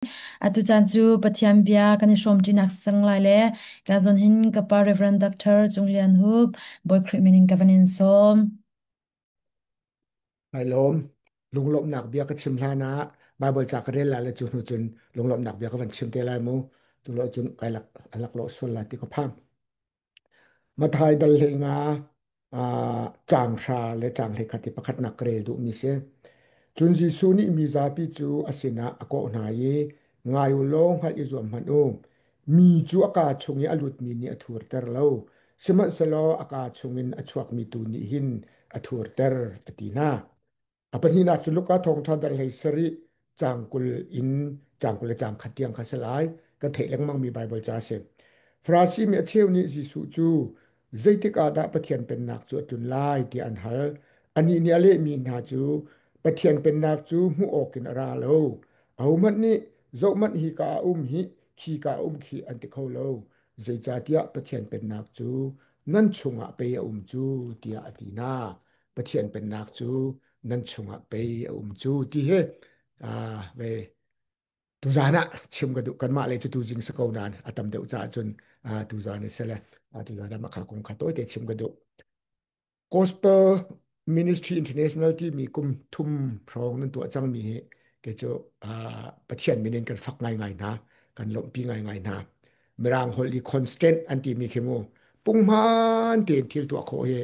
Atu caan cu Pathian bia kan i hrawmṭinak cang lai le ka zawn hin ka pa Reverend Dr. Cung Lian Hup, Bawi Khrih min in ka van in sawm. Kai lawm. Lunglawmhnak bia ka chim hlan ah Baibal ca ka rel lai le cu hnu cun lunglawmhnak bia ka van chim te lai mu. Cu lo cun kai lak lak lo sual lai ti ka phang. Mathai dal hlei nga caang hra le caang hlei khat i pakhatnak ka rel duhmi si. Cun Jesuh nih mi zapi cu a sinah a kawh hna i, Ngai u law hngalh i zuam hmanh u. Mi cu a kaa chung i a lutmi nih a thurter lo, sihmanhsehlaw a kaa chungin a chuakmi tu nih hin a thurter, a ti hna. A pahnihnak cu Luka thawngṭha dal hlei sarih caang 20 in caang 21 tiang kha si lai. Kan theih lengmangmi Baibal ca a si. Farasi mi a cheu nih Jesuh cu zeitik ah dah Pathian Pennak cu a tlun lai tiah an hal. Anih nih a lehmi hna cu Pathian Pennak cu hmuh awkin a ra lo. Ahohmanh nih zohhmanh hika ah a um hih, khika a um khih an ti kho lo. Zeicahtiah Pathian Pennak cu nan chungah pei a um cu tiah a ti hna. Pathian pennak cu nan chungah pei a um cu ti hi ve tuzan ah chim ka duh. Kanmah le cu tuzing si ko nain a tam deuh caah cun tuzan i sele tuzan ah makha kong kha tawite chim ka duh. Gospel Ministry International timi kum thum hrawng nan tuah cangmi hi kei cu Pathian min in kan fak ngaingai hna, kan lawmhpi ngaingai hna. Mirang holh i constant an timi khi mu punghman tein thil tuah khawh hi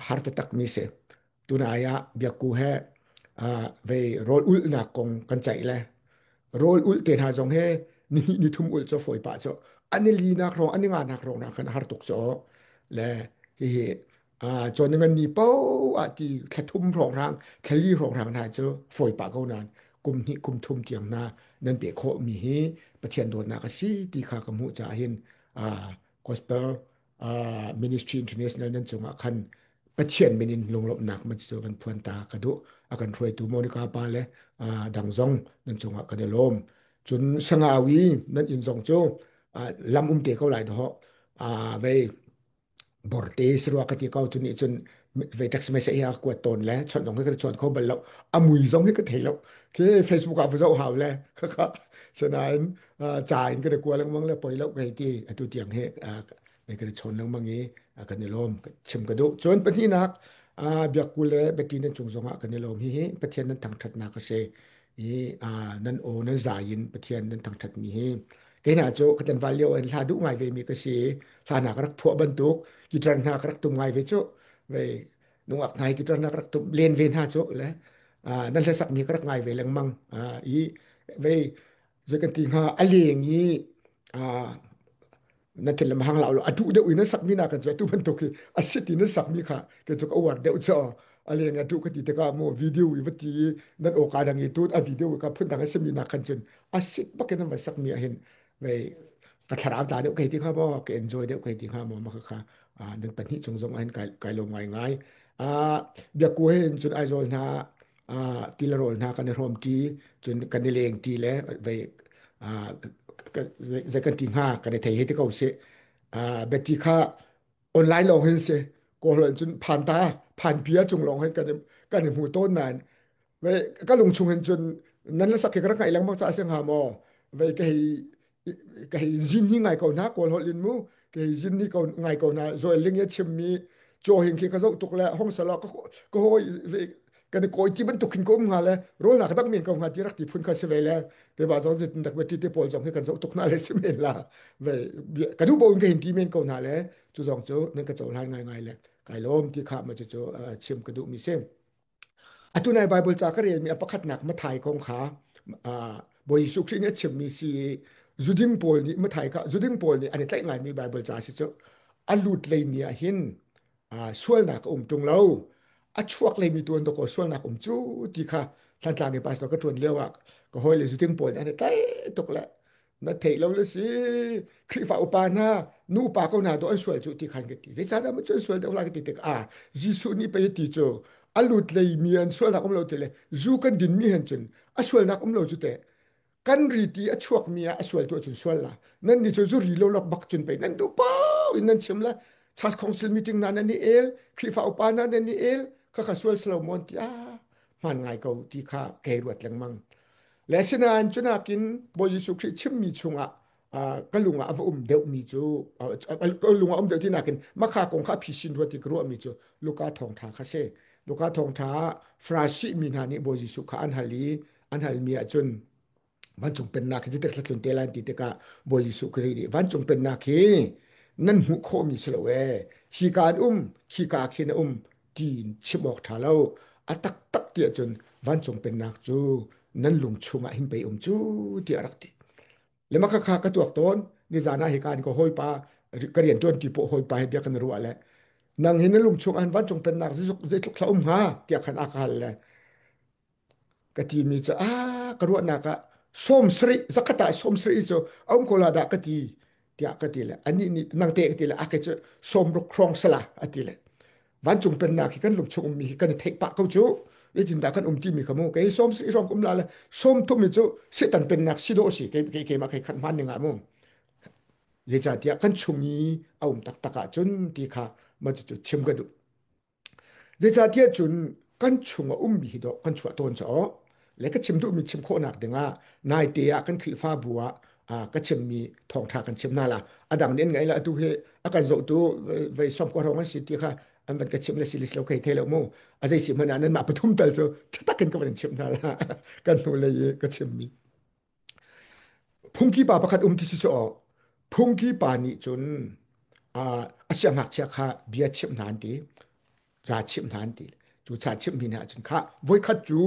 har taktakmi si. Tunai ah biakku he vei rawl ulhnak kong kan ceih le rawl ulh te hna zong he nihnih nithum ulh cu fawi pah cu an i linak rong an i nganak rong na khan har tuk cu le hihi cawn ngan ni po ah ti thlathum hrawng rang thlali hrawng rang hna cu fawi pah ko nain kum hnih kum thum tiang hna nan pe khawh mi hi Pathian dawtnak a si ti kha ka hmuh caah hin Gospel Ministry International nan cungah khan Pathian min in lunglawmhnak man cu kan phuan ta ka duh. A kan hruaitu Monica pa le dang zong nan cungah kan i lawm. Cun sangau i nan inn zong cu lam um te ko lai dawh. Vei borte sarua ka ti ko cu nih cun vei text message hi a kuat tawn le chawnh zong hi kan chawn kho bal lo. A mui zong hi ka thei lo. Khi Facebook ah va zoh hau le khakha sinain ca in kan i kua lengmang le poi lo ka hei ti. Atu tiang hi kan i chawn lengmang i kan i lawm. Chim ka duh. Cun pahnihnak biakku le biati nan cung zongah kan i lawm. Hihi Pathian nan thangṭhatnak a si i nan aw nan zai in Pathian nan thangṭhatmi hi kei hna cu ka tlanval lio in hla duh ngai ve mi ka si. Hla hna ka rak phuah bantuk guitar hna ka rak tum ngai ve cu. Vei nungak hna hi guitar hna ka rak tum len ve hna cu le nan hlasak mi ka rak ngai ve lengmang i vei zei kan ti hnga a leng i na thil lam hang lo a duh deuh in na sakmi na kan cu tu bantuk hi a sit in na sakmi kha ke cu ka uar deuh cho a leng a duh ka ti tikah mu video i va ti i nan awka dang i tut a video ka phun dang a simi na khan cun a sit bakin an va sakmi ah hin vei ka thlarau ta deuh kai ti kha maw ka enjoy deuh kai ti kha maw ma kha nan pahnih chung zong ah hin kai kai lawm ngai ngai a biakku he hin cun Aizawl hna ti le rawl hna kan i hrawm ṭi cun kan i leng ṭi le vei zei kan ti hnga kan i thei he ti ko sih. Betty kha online lawng hin si kawl cun phan ta phan pia cung lawng hin kan i hmu tawn nain vei ka lung chung hin cun nan la sak hi ka rak ngaih lengmang ca si hnga maw vei ka hei ka hei zin hi ngai ko hna kawl holh in mu ka hei zin ni ko ngai ko hna Joel Ling ya chimmi chaw hing khi ka zoh tuk le hong sala ka ka hoi kan i koi ti bantuk khin ko um hnga le rawl na ka dak men ko hnga ti rak ti phun kha si ve le te ba zong zit dak ti te pawl zong hi kan zoh tuk na le si men la ve ka du bo in ka hin ti men ko hna le cu zong cu nan ka cohlan ngai ngai le kai lawm ti kha ma cu cu chim ka duh mi si. Atu nai Baibal ca ka relmi a pakhatnak Mathai kong kha Bawi Jesuh Khrih nih a chimmi si i zuding pawl nih Mathai kha zuding pawl nih an i tlaih ngaimi Baibal ca si cu a lut leimi ah hin sualnak a um ṭung lo a chuak leimi tu an dawkaw sualnak um cu ti kha Thantlang i pastor ka ṭuan lio ah ka hawile zuding pawl nih an i tlaih tuk le na theih lo le si Khrihfa upa hna nu upa ko hna do an sual cu ti khan ka ti zeicahdah maw cu an sual deuh la ka ti tik ah Jesuh nih pei ti cu a lut lei mi an sualnak um lo ti le zu kan din mi han cun a sualnak um lo cu te kan ri ti a chuak mi ah a sual tu cun sual la nan ni cu zu ri lo lok bak cun pei nan duh pau in nan chim la church council meeting na nan ni el Khrihfa upa na nan ni el kha kha sual slo mon ti a hman ngai ko ti kha kei ruat lengmang. Le asinain cunakin Bawi Jesuh Khrih chimmi chungah ka lung ah a va um deuhmi cu ka lung ah um deuh ti nakin makha kong kha a phisin rua ti ka ruahmi cu Luka thawngṭha kha si. Luka thawngṭha ah Farasi mi hna nih Bawi Jesuh kha an hal i an halmi ahcun vancung pennak hi zeitik tlun te lai ti tikah Bawi Jesuh Khrih nih vancung pennak hi nan hmuh khawhmi si lo ee hi ka an um khi ka khin a um tiin chim awk ṭha lo a taktak ti ahcun vancung pennak cu nan lung chungah hin pei um cu tiah a rak ti. Le mah kha ka tuak tawn nizan ah hika in ka hawipa ka rian ṭuan ti pawh hawipa he bia kan ruah le nang hi na lung chung ah vancung pennak zeitluk thla um hnga tiah khan a ka hal le ka timi cu a ka ruahnak ah 70 zakhat ah 70 cu a um ko la dah ka ti tiah ka ti le anih nih nang te ka ti le a ke cu 60 hrawng sala a ti le vancung pennak hi kan lungchung ummi hi kan i theih pah ko cu zeitindah kan um timi kha mu kei 70 hrawng um la le 30 mi cu Satan pennak si dawh si kei kei keimah kei khat hman ning ah mu zeicahtiah kan chung i a um taktak ahcun ti kha ma cu chim ka duh. Zeicahtiah cun kan chung a ummi hi dawh kan chuah tawn caw le ka chim duhmi chim khawhnak dingah naite ah kan Khrihfabu ah ka chimmi thawngṭha kan chim hna la. A dang nih an ngaih la atu hi a kan zohtu vei som ko hrawng an si ti kha an van ka chimh le si le si lo kai thei lo mu. A zei si hmanh ah nanmah pathum tal cu ṭha takin ka van in chimh hna la kan hnu lei i ka chimmi. Phungki pa pakhat um ti si sawh phungki pa nih cun a siangngakchia kha bia chimh hna an ti ca chimh hna an ti cu ca chimh mi hna cun kha voikhat cu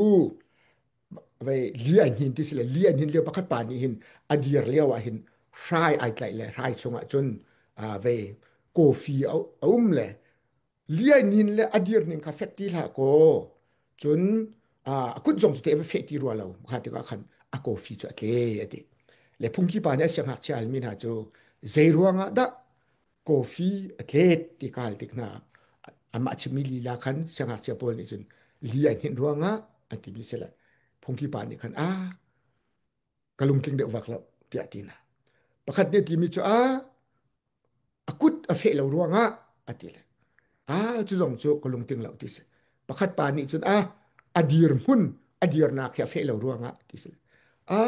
vei li ai hnin ti si le li ai hnin lio pakhat pa nih hin a dir lio ah hin hrai ai tlaih le hrai chungah cun vei coffee a um le liainin le a dir ning kha fek ti hlah kaw cun a kut zong cu te va feh ti rua lo kha tikah khan a coffee cu a tle a ti le phungki pa nih a siangngakchia halmi hna cu zei ruangah dah coffee a tlet ti ka hal tik hna amah chimmi lila khan siangngakchia pawl nih cun li ai hninh ruangah an timi si le phungki pa nih khan a ka lungtling deuh vak lo tiah ti hna pakhat nih timi cu a a kut a feh lo ruangah a ti le a cu zong cu ka lungting lo ti si pakhat pa nih cun a a dir hmun a dirnak hi a feh lo ruangah ti si a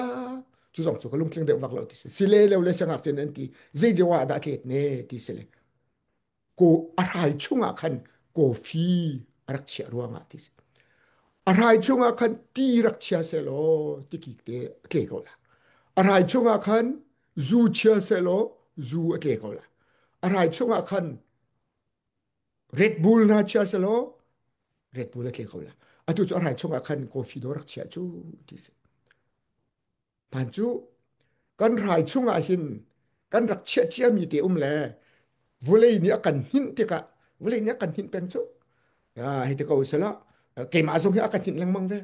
cu zong cu ka lungtling deuh vak lo ti si sile lo le sangak cun an ti zei deuh ah dah tlet ne ti si le ko a hrai chungah khan coffee a rak chiah ruangah ti si a hrai chungah khan ti rak chia selaw tikik te a tle ko la a hrai chungah khan zu chia selaw zu a tle ko la a hrai chungah khan Red Bull hna chia selaw Red Bull a tle ko la atu cu a hrai chungah khan coffee do rak chia cu ti si Hmaan cu kan rai chungah hin kan rak chiah ciami te um le vawlei nih a kan hninh tikah vawlei nih a kan hninh peng cu hei ti ko sela keimah zong hi a kan hninh lengmang ve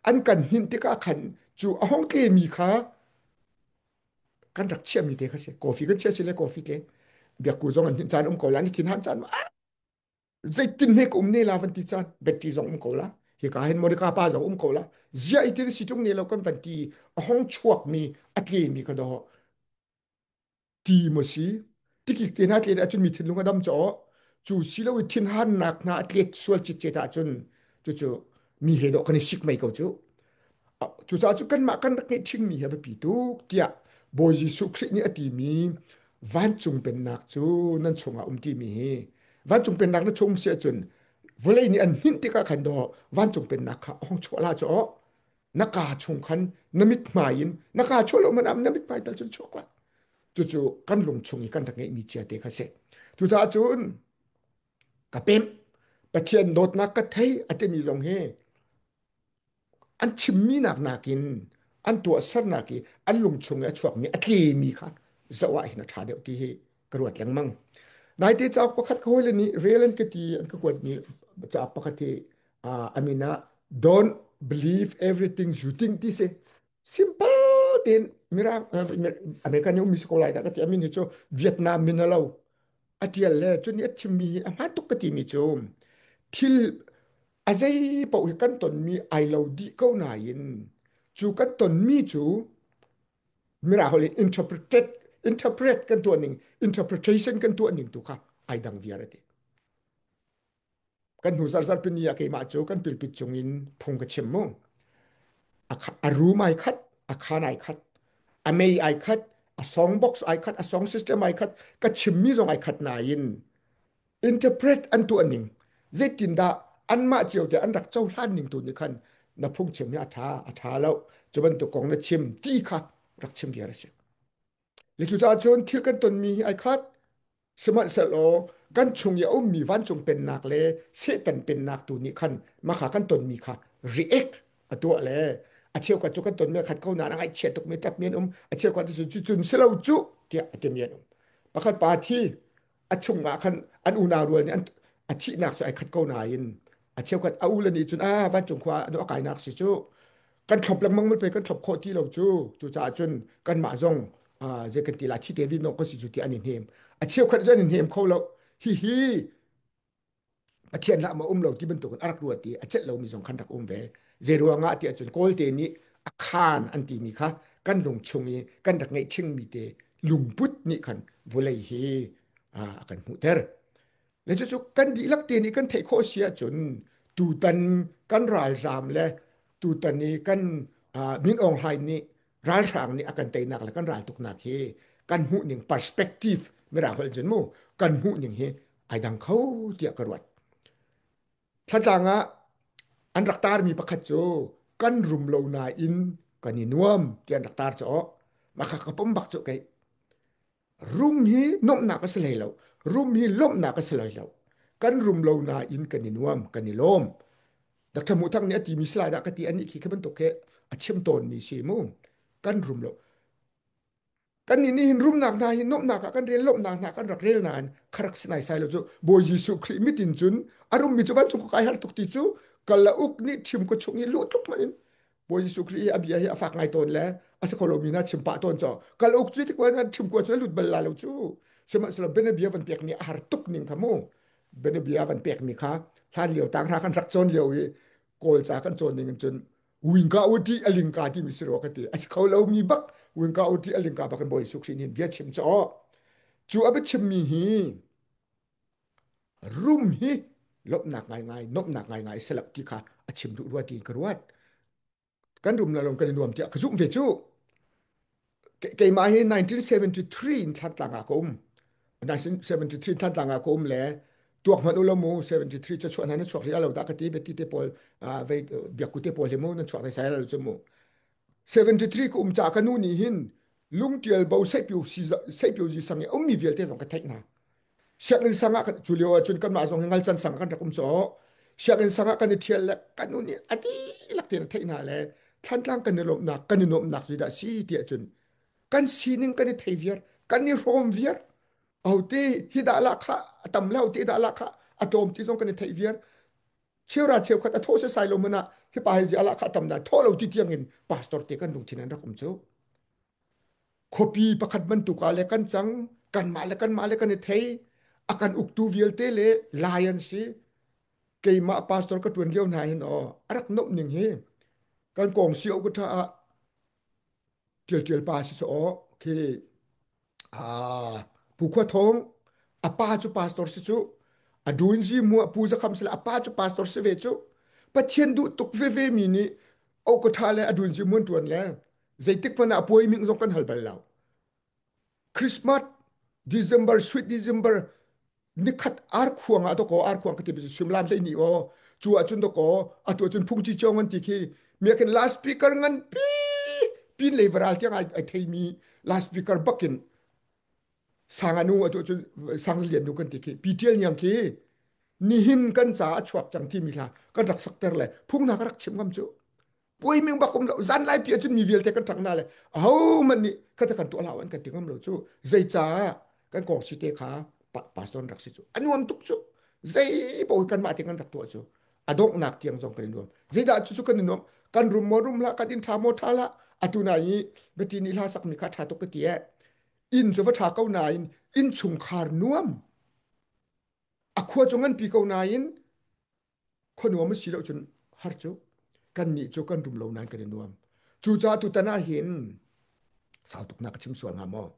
an kan hninh tikah khan cu a hong tlemi kha kan rak chiahmi te kha si coffee kan chiah si le coffee tle biakku zong an hninh caan um ko la ni thin han caan zeitin hme ka um ne la van ti caan battery zong um ko la hika hin Monica pa zong um ko la zia itin si tung ne lo kan van ti a hong chuak mi a tle mi ka do ti mo si tikik te na tle ahcun mi thinlung a dam cho cu si lo i thinhan nak hna a tlet sual chit chet ahcun cu cu mi he do kan i sik mei ko cu Cucaah cu kanmah kan rak ngeih ṭhingmi hi a biapi tuk tiah Bawi Jesuh Khrih nih a timi vancung pennak cu nan chungah um timi hi vancung pennak na chung si ahcun vawlei nih an hninh tikah khan dawh vancung pennak kha a hung chuah la cu aw na kaa chung khan na mithmai in na kaa chuah lo man am na mithmai tal cun chuak la cucu kan lung chung i kan rak ngeihmi cia te kha si cucaah cun ka pemh Pathian dawtnak ka thei a timi zong hi an chimmi nak nakin an tuahsernak i an lungchung i a chuakmi a tlimi kha zoh ah hin a ṭha deuh ti hi ka ruat lengmang. Naite cauk pakhat ka hawile nih rel an ka ti an ka kuatmi cauk pakhat hi a min ah Don't Believe Everything You Think ti si. Simple tein Mirang American nih ummi si ko lai dah ka ti a min hi cu Vietnam min a lo. A ṭial le cun a chimmi hi a hmaan tuk ka timi cu thil a zei paoh hi kan tonmi ai lo dih ko nain cu kan tonmi cu mirang holh in interpreted interpret kan tuah ning interpretation kan tuah ning tu kha ai dang viar ati kan hnu zarzar pini ah keimah cu kan pilpit cung in phung ka chim mu. A room ai khat, a khan ai khat, a mei ai khat, a song box ai khat, a song system ai khat, ka chimmi zong ai khat nain interpret an tuah ning zeitindah anmah cio te an rak cohlan ning tu nih khan na phungchim hi a tha a tha lo cu bantuk kong na chim ti kha rak chim viar a si. Le cucaah cun thil kan tonmi hi ai khat. Sihmanhsehlaw kan chung i a ummi vancung pennak le Satan pennak tu nih khan mah kha kan tonmi kha react a tuah le a cheukhat cu kan tonmi a khat ko nain a ngaihchia tukmi ṭapmi an um, a cheukhat cu cucun si lo cu tiah a timi an um. Pakhat pa thi a chungah khan an unau rual nih an a thihnak cu ai khat ko nain a cheukhat a ule nih cun a vancung khua an a kainak si cu kan thlop lengmang pe kan thlop khawh ti lo cu, cucaah cun kanmah zong zei kan ti la thi te vin kan si cu ti an i hnem. A cheukhat cu an i hnem kho lo. Hihi Pathian lah ma um lo ti bantukin a rak ruat i a celh lomi zong khan rak um ve. Zei ruangah ti ahcun Kawlte nih a khaan an timi kha kan lung chung i kan rak ngeih ṭhingmi te lungput nih khan vawlei hi a kan hmuhter. Le cucu kan dihlak te nih kan theih khawh si ahcun tutan kan ralzaam le tutan i kan Min Aung Hlaing nih ralhrang nih a kan teinak le kan raltuknak hi kan hmuhning perspective mirang holh cun mu kan hmuhning hi ai dang kho tiah ka ruat. Thlatlang ah an rak tarmi pakhat cu kan rum lo nain kan i nuam ti an rak tar cu mah kha ka pom bak cu kei. Rum hi nuamhnak a si hlei lo, rum hi lawmhnak a si hlei lo. Kan rum lo nain kan i nuam, kan i lawm. Dr. Mu Thang nih a timi si lai dah ka ti, anih khi khi bantuk khi a chim tawnmi si mu. Kan rum lo, kan nih nihin rumnak hna hi nuamhnak ah kan rel, lawmhnak hna kan rak rel nain kharak sinai sai lo cu. Bawi Jesuh Khrih mitin cun a rummi cu vancung kai har tuk ti cu kalauk nih thim ko chung i luh tluk hmanh in Bawi Jesuh Khrih hi a bia hi a fak ngai tawn le a si kho lomi na chim pah tawn cho kalauk cu tik thim ko cu lut bal la lo cu. Sihmanhsehlaw bianabia van pek mi a har tuk ning kha mu, bianabia van pek mi kha hlan lio tang hra kan rak cawn lio i Kawl ca kan cawn ning in cun wingka uti alingka timi si rua ka ti. A si kho lomi bak wingka uti alingka bak in Bawi Jesuh Khrih nih bia chim caw cu a biachim mi hi rum hi lawmhnak ngaingai nuamhnak ngaingai selap ti kha a chim duh rua tiin ka ruat. Kan rum la lawng kan i nuam tiah ka zumh ve cu. Keimah hi 1973 in Thlantlang ah ka um. 1973 Thlantlang ah ka um le tuak hmanh u lo mu, 73 cu chuah hna na chuak rih lo dah ka ti beti te pawl vei biakku te pawl hi mu nan chuak dai sai lo cu mu. 73 ka um ca ka nu nih hin lungtial bo seihpiu zi sang i ummi vialte zong ka theih hna. Sianginn sang ah cu lio ah cun kanmah zong hi ngalcan sang ah kan rak um caw. Sianginn sang ah kan i ṭhial le kan nu nih a dihlak tein a theih hna le Thlantlang kan i lawmhnak kan i nuamhnak cu dah si tiah cun kan sining kan i thei viar, kan i hrawm viar. Ahote hi dah lah kha a tam le ahote dah lah kha a tlawm ti zong kan i theih viar. Cheura cheukhat a thawh sesai lo hmanh ah hi pa hi ziah lah kha a tam dah thawh lo ti tiang in pastor te kan lungthin an rak um cu. Khuapi pakhat bantuk ah le kan cang, kanmah le kanmah le kan i thei. A kan uktu vialte le lai an si. Keimah pastor ka ṭuan lio hna hin aw a rak nomh ning hi kan kong si ka ṭha ah ṭial ṭial pa si cu aw khi Pu Khua Thawng a pa cu pastor si cu, a dunzi mu pu Zakham si le a pa cu pastor si ve cu. Pathian duh tuk veve mi nih o ka ṭha le a dunzi muan ṭuan le zeitik hmanh ah puai ming zong kan hal bal lo. Christmas December, sweet December nikhat arkhuang ah doko arkhuang ka ti bi shimlam hlei ni o chu ahcun doko atu ahcun phungchi chiong an ti khi mi khin last speaker ngan pi pin lei varal tiang ai thei mi last speaker bakin sanganu atu ahcun sangzalian nu kan ti khi PTL niang khi nihin kan ca a chuak cang ti mi hla kan rak sakter le phung na ka rak chim ngam cu puai ming bak um lo. Zan lai pi ahcun mi vialte kan ṭang na le aho man nih khata kan tuah hlah an kan ti ngam lo cu. Zeicah kan kong si te kha pastor rak si cu a nuam tuk cu. Zei paoh kan mah te kan rak tuah cu a donghnak tiang zong kan i nuam. Zeidah cu cu kan i nuam? Kan rum maw rum hlah, kan inn ṭha maw ṭha hlah. Atu na i biati nih hla sakmi kha ṭha tuk ka ti e. Inn cu va ṭha ko nain inn chungkhar nuam a khua cu nganpi ko nain khua nuam a si lo cun har cu. Kannih cu kan rum lo nain kan i nuam. Cucaah tutan ah hin sau tuk na ka chim sual hnga maw?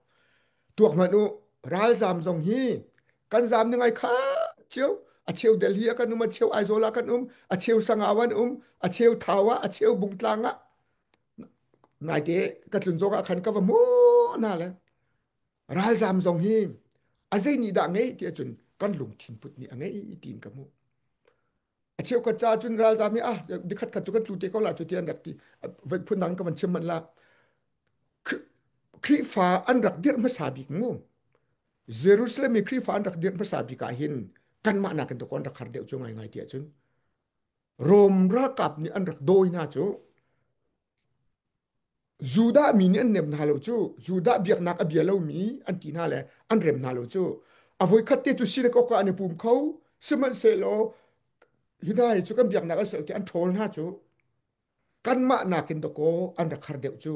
Tuak hmanh u, ralzam zong hi kan zam ning ai kha cio. A cheu Delhi ah kan um, a cheu Aizawl ah kan um, a cheu Sangau an um, a cheu Thau ah, a cheu Bungtlang ah. Naite ka tlun zong ah khan ka va hmu hna le ralzam zong hi a zei nih dah ngei ti ahcun kan lungthin put nih a ngei tiin ka hmuh. A cheukhat ca cun ralzam hi ah nikhat khat cu kan tlu te ko la cu ti an rak ti. Phun dang ka van chim manh la. Khrihfa an rak dirh hmasa bik mu. Jerusalem i Khrihfa an rak dirh hmasa bik ah hin kanmah nakin to an rak har deuh cu ngai ngai ti ahcun Rom ralkap nih an rak dawi hna cu Judah mi nih an nem hna lo cu Judah biaknak a bia lomi an ti hna le an rem hna lo cu a voikhat te cu synagogue ah an i pum kho sihmanhsehlaw hi hna hi cu kan biaknak an si lo ti an ṭhawl hna cu kanmah nakin dakaw an rak har deuh cu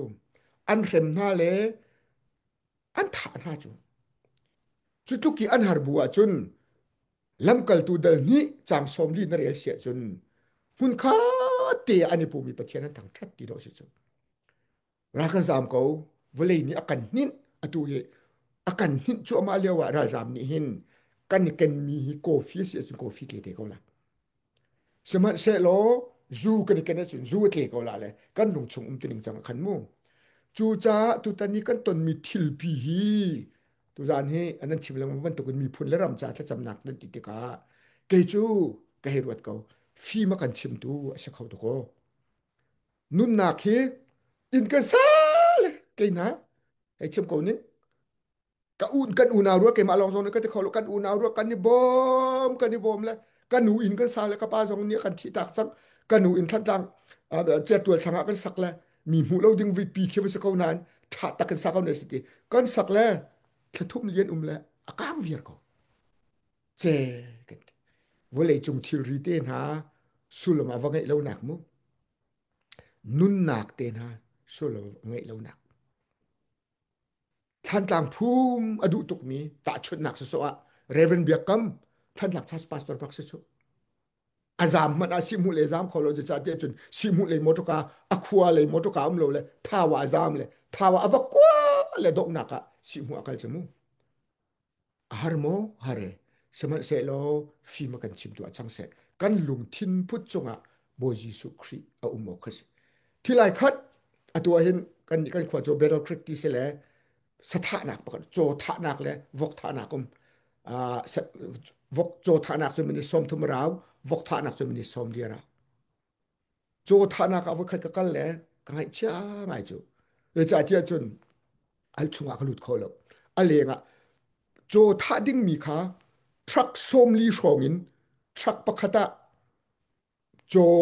an hrem hna le an thah hna cu cu tluk i an har bu ahcun lamkaltu dal hnih caang 40 na rel si ahcun hmunkhat te ah an i pumi Pathian an thangṭhat ti dawh si cu. Ral kan zaam ko, vawlei nih a kan hninh, atu hi a kan hninh cuahmah lio ah ralzaam nih hin kan i kenmi hi coffee a si ahcun coffee tle te ko la. Sihmanhsehlaw zu kan i ken ahcun zu a tle ko la le kan lung chung um tining cang ah khan mu. Cucaah tutan i kan tonmi thilpi hi tuzaan hi nan chim lengmang bantukin miphun le ram ca thlacamnak nan ti tikah kei cu ka hei ruat ko fim a kan chimtu a si kho tuk aw nunnak hi inn kan sa le kei na hei chim ko ning ka un kan unau rua keimah lawng zong nih ka ti kho lo kan unau rua kan i bawm kan i bawm le kan nu inn kan sa le ka pa zong nih kan thih tak cang kan nu inn thantlang certual thlang ah kan sak le mi hmuh lo ding pi khi va si ko nain ṭha tak in sa ko ne si ti kan sak le thlathum lian um le a kang viar ko ce kan ti vawlei cung thilri te hna sullam ah va ngeih lo nak mu nunnak te hna sullam ah va ngeih lo nak Thlantlang phum a duh tukmi tahchunhnak sawsawh ah Reverend Biak Kam Thlantlang Church Pastor bak si cu. A zaam hmanh ah sihhmuh le zaam kho lo zeicah tiah cun sihhmuh lei motorka a khua lei motorka um lo le thawa a zaam le thawa a va kua le donghnak ah sihhmuh a kal cu mu. A har maw? Har e. Sihmanhsehlaw fim a kan chimtu ah cang seh. Kan lungthin put cungah Bawi Jesuh Khrih a um awk kha si. Thil ai khat atu ah hin kan kan khua cu Battle Creek ti si le sathahnak pakhat caw thahnak le vok thahnak um. Vok caw thahnak cu minute 30 rau, vok thahnak cu minute 40 rau. Caw thahnak ah voikhat ka kal le ka ngaihchia ngai cu. Zeicahtiah cun al chungah ka lut kho lo. A lengah caw thah dingmi kha truck 40 hrawng in truck pakhat ah caw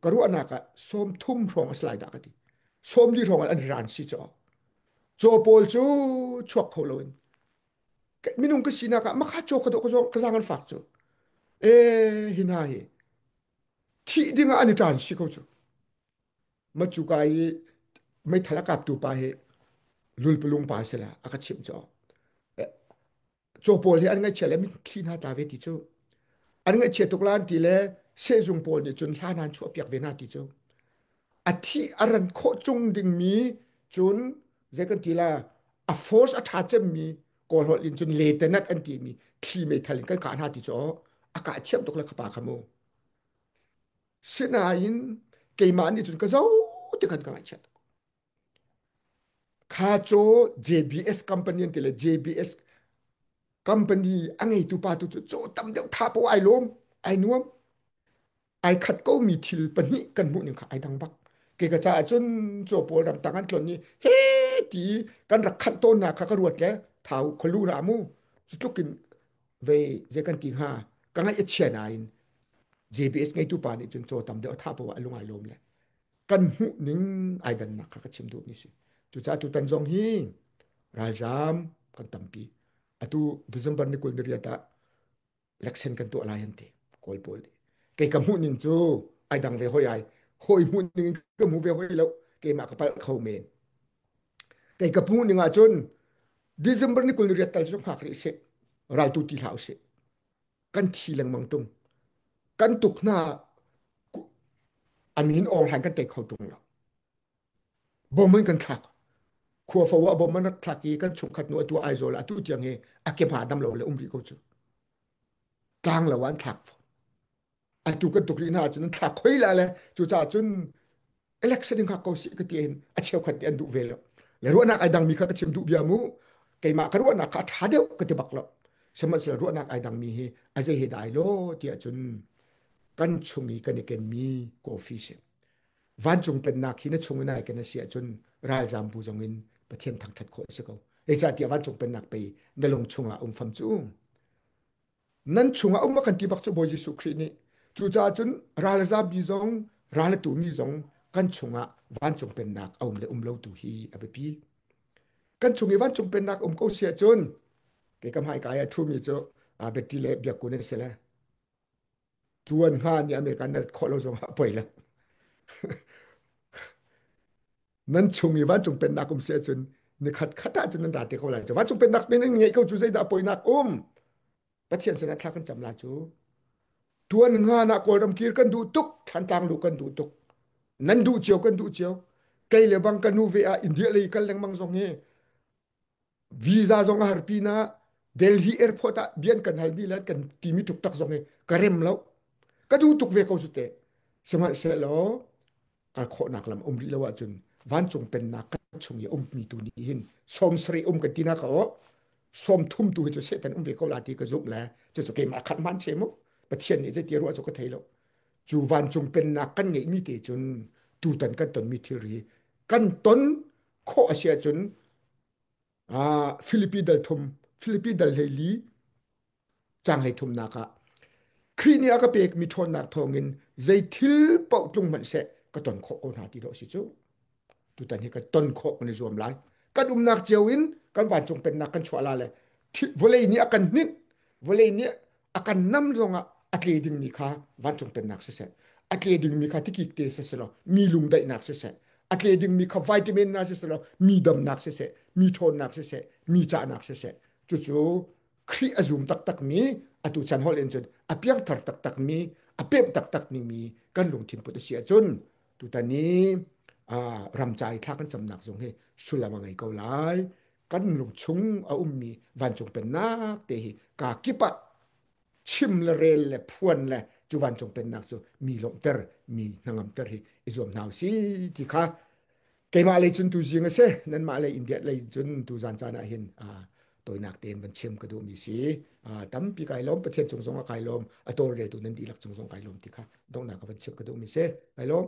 ka ruahnak ah 30 hrawng a si lai dah ka ti. 40 hrawng an ran si caw. Caw pawl cu chuak kho loin minung ka sinak ah makha caw ka dawh ka zong ka zaang an fak cu. E hi hna hi thih ding ah an i ṭan si ko cu. Macuka i meithal a kaptu pa hi lulpalung pa si la a ka chimh cu. Caw pawl hi an ngaihchia le mitthli hna tla ve ti cu. An ngaihchia tuk la an ti le sehzung pawl nih cun hla nan chuah piak ve hna ti cu. A thih a ran khawh chung dingmi cun zei kan ti la a force a ṭha cemmi kawl holh in cun letenat an timi thli meithal in kan kah hna ti cu a kah thiam tuk le ka pa kha mu. Sinain keimah nih cun ka zo ti khan ka ngaihchiat. Kha caw JBS company an ti le JBS company a ngeitu pa tu cu caw tam deuh tha po ai lawm ai nuam ai khat ko mi thil pahnih kan hmuh ning kha ai dang bak ke ka caah cun caw pawl ram tang an tlon ni he ti kan rak khanh tawn na kha ka ruat le thau kholu ra mu cu tluk in vei zei kan ti hnga ka ngaih a chia nain JBS ngeitu pa nih cun caw tam deuh a tha po ah a lung ai lawm le kan hmuh ning ai dannak kha ka chim duhmi si. Cucaah tutan zong hi ralzaam kan tampi. Atu December ni 28 ah election kan tuah lai an ti Kawl pawl nih. Kei ka hmuh ning cu ai dang ve hoi ai. Hawi hmuh ning in ka hmu ve hoi lo. Keimah ka palh kho men. Kei ka hmuh ning ahcun December ni 28 tal cu hngak rih sih. Raltu ti hlah usih. Kan thi lengmang tung. Kan tuk hna a min awng hlan kan tei kho tung lo. Bom in kan thlak. Khua fo ah bom an rak thlak i kan chungkhat nu atu Aizawl atu tiang hi a ke hma dam lo le um rih ko cu. Tlang lo ah an thlak. Atu kan tuk rih hna ahcun an thlak khoi la le cucaah cun Election in hngak ko si ka ti in a cheukhat nih an duh ve lo. Le ruahnak ai dangmi kha ka chim duh bia mu. Keimah ka ruahnak kha a ṭha deuh ka ti bak lo. Sihmanhsehlaw ruahnak ai dangmi hi a zei he dah ai lo tiah cun kan chung i kan i kenmi coffee si. Vancung pennak hi na chung in ai ken a si ahcun ralzam bu zong in Pathian thangṭhat khawh a si ko. Zeicahtiah vancung pennak pei na lung chungah um fam cu. Nan chungah um a kan ti bak cu Bawi Jesuh Khrih nih. Cucaah cun ral a zammi zong ral a tumi zong kan chungah vancung pennak a um le um lo tu hi a biapi. Kan chung i vancung pennak um ko si ahcun kei ka hmaika i a ṭhumi cu Betty le Biakku nan si le tuan hnga nih America na rat khawh lo zong ah poi lo. Nan chung i vancung pennak um si ahcun nikhat khat ah cun nan ra te ko lai cu. Vancung pennak men in ngeih ko cu zeidah poinak um? Pathian sinah thla kan cam la cu. Tuan hnga na Kawlram kir kan duh tuk, Thlantlang luh kan duh tuk. Nan duh cio kan duh cio. Kei le bang ka nu ve ah India lei kal lengmang zong hi visa zong a har pinah Delhi airport ah bian kan halmi le kan timi tuk tak zong hi ka rem lo. Ka duh tuk ve ko cu te. Sihmanhsehlaw kal khawhnak lam um rih lo ahcun vancung pennak kan chung i ummi tu nih hin 70 um kan ti na ka aw 30 tu hi cu Satan um ve ko la ti ka zumh le cucu keimah khat hman che mu. Pathian nih zeiti ruah cu ka thei lo. Cu vancung pennak kan ngeihmi te cun tutan kan tonmi thilri kan ton khawh a si ahcun Philippi dal thum Philippi dal 14 caang 33nak ah Khrih nih a ka pekmi ṭhawnnak thawngin zei thil paoh tlung hmanh seh ka ton khawh ko hna ti dawh si cu. Tutan hi ka ton khawh kan i zuam lai. Kan umnak cio in kan vancung pennak kan chuah la le vawlei nih a kan hninh, vawlei nih a kan nam zongah a tle dingmi kha vancung pennak siseh, a tle dingmi kha tikik te siseh law mi lungdaihnak siseh, a tle dingmi kha vitamin na siseh law mi damnak siseh, mi ṭhawnnak siseh, mi cahnak siseh, cucu Khrih a zum taktakmi atu chan holh in cun a piangthar taktakmi a pemh taktak mi kan lungthin put a si ahcun tutan i ramca i thla kan camnak zong hi sullam a ngei ko lai. Kan lungchung a ummi vancung pennak te hi ka kip ah chim le rel le phuan le cu vancung pennak cu mi lawmhter mi hnangamter hi i zuam hna u si ti kha keimah lei cun tuzing a si. Nanmah lei India lei cun tuzan caan ah hin tawinak tein van chim ka duhmi si. Tampi kai lawm. Pathian cung zong ah kai lawm, a tawlreltu nan dihlak cung zong kai lawm ti kha donghnak ka van chim ka duhmi si. Kai lawm.